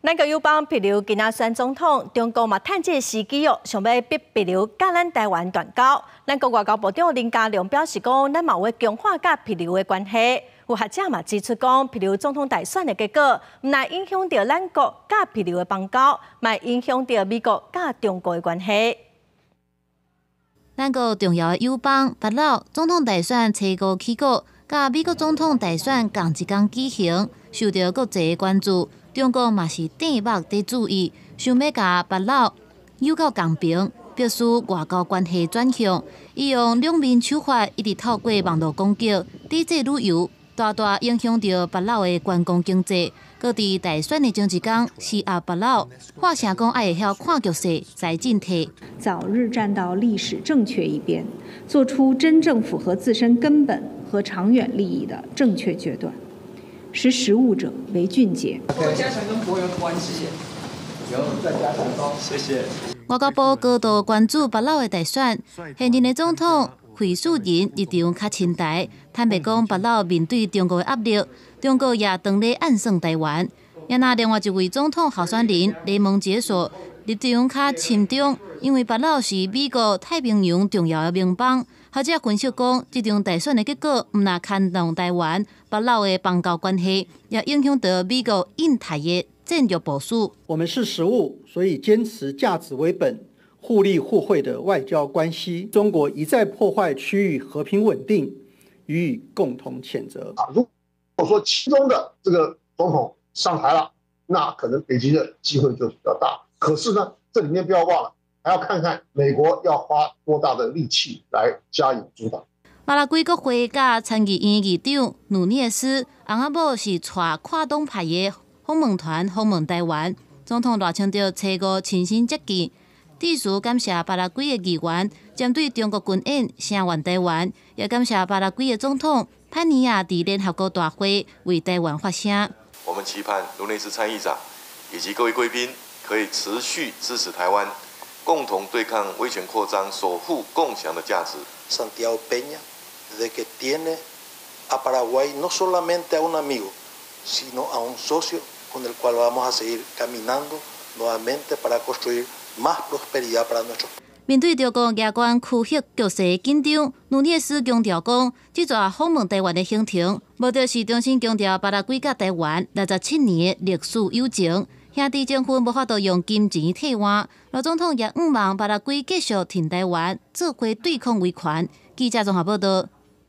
咱國友邦秘魯今仔選總統，中國嘛趁這个時機哦，想欲逼秘魯佮咱台灣斷交。咱國外交部長林佳龍表示講，咱嘛會強化佮秘魯的關係。有學者嘛指出講，秘魯總統大選的結果，毋但影響著咱國佮秘魯的邦交，嘛影響著美國佮中國的關係。咱國重要的友邦帛琉總統大選初五起鼓，佮美國總統大選仝一工舉行，受著國際的關注。中國嘛是瞪目佇注意，想欲共帛琉友好共平，迫使外交關係轉向。伊用兩面手法，一直透過網路攻擊、抵制旅遊，大大影響著帛琉的觀光經濟。閣佇大選的前一工，施壓帛琉，發聲講愛會曉看局勢，知進退。早日站到歷史正確一邊，做出真正符合自身根本和長遠利益的正確決斷。識時務者為俊傑。加強跟帛琉的關係。有再加強哦，謝謝。外交部高度關注帛琉的大選，現任的總統惠恕仁立場較親台，坦白講，帛琉面對中國的壓力，中國也當咧暗算台灣。也若另外一位總統候選人雷蒙傑索立場較親中，因為帛琉是美國太平洋重要的盟邦。學者分析講，這場大選的結果，毋但牽動台灣、帛琉的邦交關係，也影響著美國印太的戰略部署。我們識時務，所以堅持價值為本、互利互惠的外交關係。中國一再破壞區域和平穩定，予以共同譴責。啊，如果說親中的這個總統上台了，那可能北京的機會就比較大。可是呢，這裡面不要忘了，還要看看美國要花多大的力氣來加以阻擋。巴拉圭國會佮參議院議長努涅斯，翁仔某是帶跨黨派的訪問團訪問台灣。總統賴清德初五親身接見，致辭感謝巴拉圭的議員針對中國軍演聲援台灣，也感謝巴拉圭的總統潘尼亞佇聯合國大會為台灣發聲。我們期盼努內斯參議長以及各位貴賓可以持續支持台灣，共同對抗威權擴張，守護共享的價值。 Santiago Peña de que tiene a Paraguay no solamente a un amigo, sino a un socio con el cual vamos a seguir caminando nuevamente para construir más prosperidad para nuestro. 面對中國舉軍區域局勢緊張，努涅斯強調講，這逝訪問台灣的行程，目的是重新強調巴拉圭佮台灣67年的歷史友情。兄弟情分無法度用金錢替換。賴總統也向望巴拉圭繼續挺台灣，做伙對抗威權。記者綜合報道。